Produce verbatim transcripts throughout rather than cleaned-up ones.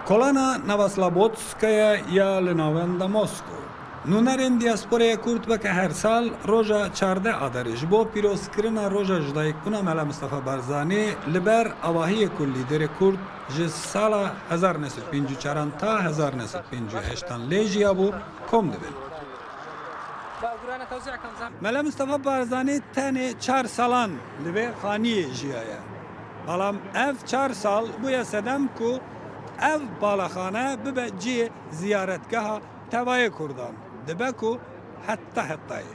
Kolana Nava Slabodskaya ya li navenda Moskow. Nûnerên diasporayê Kurd weke her sal roja çardeh Adarê ji bo pîrozkirina roja jidayikbûna Mela Mistefa Barzanî li ber avahiyê ku lîderê Kurd ji sala hezar neh sed pêncî û çaran ta hezar neh sed pêncî û heştan lê jiyabû, kom dibin. Mela Mistefa Barzanî tenê çar salan li vê xaniyê jiyaye. Belam ev çar sal bûye sedem ku ev balaxane bibe cihê ziyaretgeha tevayê Kurdan. Dibe ku heta hetayê.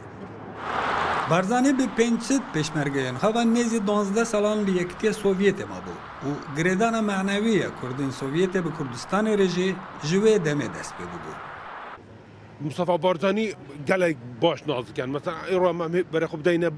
Barzanî bi pênc sed pêşmergeyên xwe ve nêzî duwazdeh salan li Yekitiya Sovyetê mabû û girêdana manewî ya Kurdên Sovyetê bi Kurdistanê re jî ji wê demê dest pê bûbû. Mustafa Barzanî gelek baş nas dikin. Mesela, îro em, em berê xwe bideyne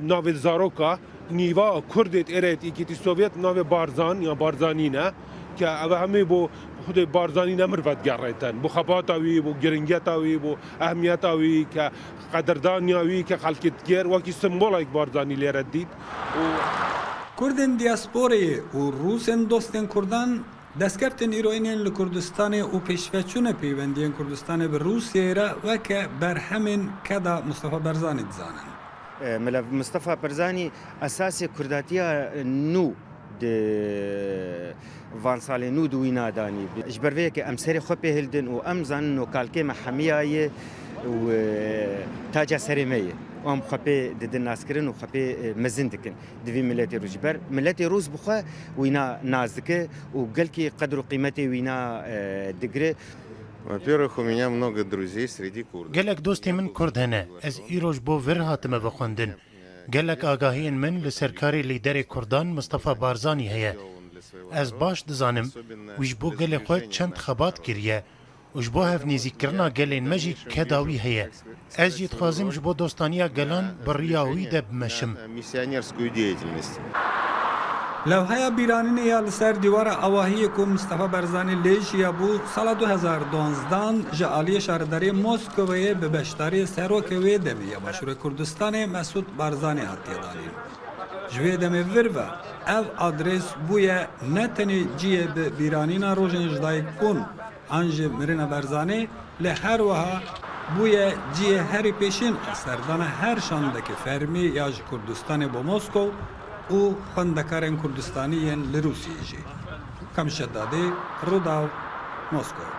navê zaroka, nîva Kurdê êrê yê Yekîtî Sovyet navê Barzan ya Barzanî ne, ke ev hemî bo xudê Barzanî ne mirve digerêtin. Bo xebata wî, bo giringiyeta wî, bo ehmiyeta wî, ke qedirdaniya wî, ke xelkê digir, wekî simbolek Barzanî lêre dît. Û Kurdên diasporeyê û Rûsên dostên Kurdan Destkeftên îroyînên li Kurdistanê û pêşveçûnê peywendiyên Kurdistanê bi Rûsyayê re weke berhemên keda Mustafa Barzanî dizanin. E, Mela Mustafa Barzanî esasê Kurdatiya nû di van salên nû di wîna danî. Ji ber vê yekê em serê xwe pê hildin û em zanin no kalkê me hemiya ye û, e, taca serê me ye. Û em xwe pê didin naskirin û xwe pê, e, mezin dikin. Di vî miletê Rûs. Ji ber miletê Rûs bi xwe wîna nas dike û gelkî qedr û qîmetê wîna, e, digire. Во-первых, у меня много друзей среди курдов. Gelek dostê min Kurd hene. Ez îro ji bo vir hatime vexwendin. Gelek agahiyên min li ser karê lîderê Kurdan Mustafa Barzanî heye. Ez baş dizanim, wî ji bo gelê xwe çend xebat kiriye. Û ji bo hevnêzîkirina gelên me jî keda wî heye. Ez jî dixwazim ji bo dostaniya gelan bi riya wî de bimeşim. Миссионерскую деятельность. Lewheya bîranînê ya li ser dîwara avahiyê ku Mistefa Barzanî lê jiyabû, sala du hezar duwazdeh ji aliyê şaredariyê Moskoveyê bi beşdariyê serokê wê demê ya Başûrê Kurdistanê Mesûd Barzanî hatiye danîn. Ji wê demê vir ve ev adres bûye ne tenê cihê bi bîranîna rojên ji dayik bûn an jî mirina Barzanî, lê her wiha bûye cihê herî pêşîn a serdana her şandekî fermî ya ji Kurdistanê bo Moskow û xwendekarên Kurdistanî yên li Rûsiyê jî. Kamil Şedadî, Rûdaw, Moskow.